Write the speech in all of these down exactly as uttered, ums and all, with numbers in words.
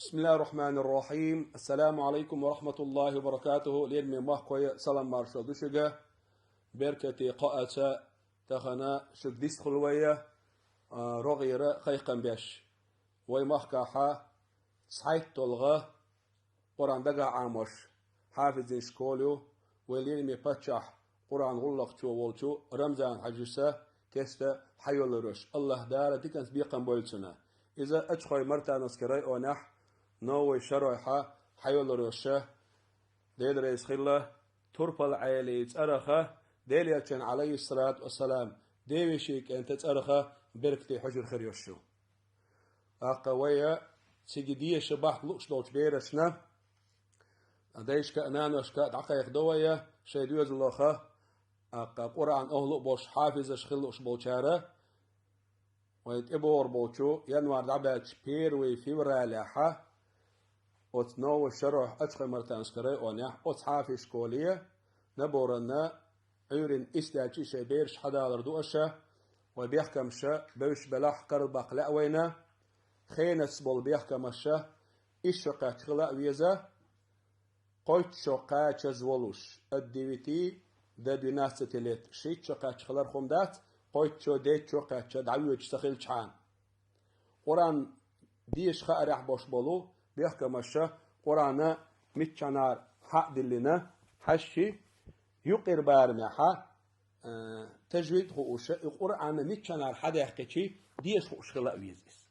بسم الله الرحمن الرحيم. السلام عليكم ورحمة الله وبركاته. Лераме махкой, салам маршал ду шуьга. Беркате кхоаца тахана шуьга дистхула вайя, а, рогӀера кхайкхам беш. Вай махкахьа цхьайтталгӀа Къуръан дагахь Ӏамош хьафизин школа ю, вай лераме паччахь Къуръан гӀуллакхчо волчу Рамзан-Хьаьжас кеста хьайоллараш. АллахӀ Дала диканца бекхам бойла цунна. Иза Ачхой-Мартановский районехь Новый Шаройхьа хьайоллараш, Дела реза хилла, турпал Ӏелий цӀараха, Делан Элчан, Ӏалайхиссалату вассалам, девешин кӀентан цӀараха беркате хьужар хир йолуш ю. ТӀаккха вай цига деша бахьа лууш долчу берашна, дайшка а, наношка а дӀакхайкхадо вай шайн доьзалхо, тӀаккха Къуръан охӀла а болуш хьафизаш хила лууш болчара, вай тӀебогӀур болчу январь дӀабаьлча первый февралехьа оцу Новый Шаройхь Ачхой-Мартановский районехь оцу хьафизин школе наборанна Ӏуьйранна исс даьлча шайн бераш хьадалар ду аша, вай бехкамаша бевзаш белахь карла баккха лаьа вайна, хенаш болу бехкамаша исс шо кхаьчча хила а веза, кхойтта шо кхачаза волуш, от девяти до двенадцати лет, шийтта шо кхаьчча хилар хӀума дац, кхойтта шо, дейтта шо кхаьчча дӀавоьдуш ца хилчхьана. Къуръан деша хаарехь болуш болу бехкамаша Къуръана миччанара хьа а диллина, хьаьжчи юкъара барамехьа, э, тажвид хууша, и Къуръана миччанара хьадаьккхичи деша хууш хила а веза иза.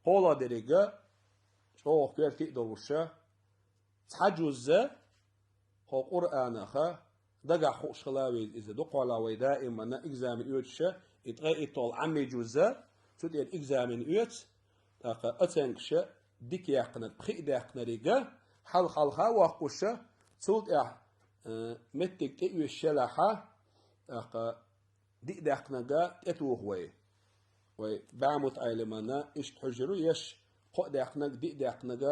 КхоалгӀа деррига чӀогӀа коьрта а долуша, цхьа жузза хӀо Къуръанаха дагахь хууш хила веза иза. Дукхахьолахь вай даиманна экзамен оьцуша, и ткъе итталгӀа Ӏаммий жузза, цу тӀера экзамен оьцу, тӀаккха оценкаша дика яьккхинарг, пхиъ даьккхинарг, хьалха-хьалха а воккхуша, цул тӀаьхьа, э, меттиг тӀеоьшуш елахьа, тӀаккха диъ даьккхинарг тӀетуху вай. Вай бӀе мутаӀеллимана иштта хьуьжар ю, еш кхоъ даьккхинарг, диъ даьккхинарг,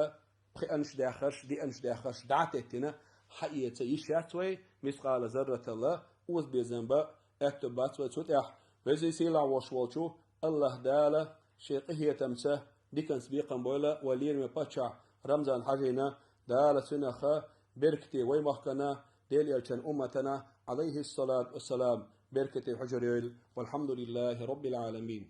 пхиъанаш даьхнарш, диъанаш даьхнарш дӀа а теттина, хьаэца йиш яц вай, мискъала зарраталла озабезам бан аьтто бац вай цу тӀехь. Веза-сийлахь волуш волчу АллахӀ Дала шен къинхетамца диканца бекхам бойла вай лераме паччахь Рамзан-Хьаьжина, Дала цуьнах беркате вай махкана, Делан Элчан умматана, Ӏалайхиссалату вассалам, беркате хьужар йойла. ВалхьамдулиллахӀи Роббил Ӏаламин.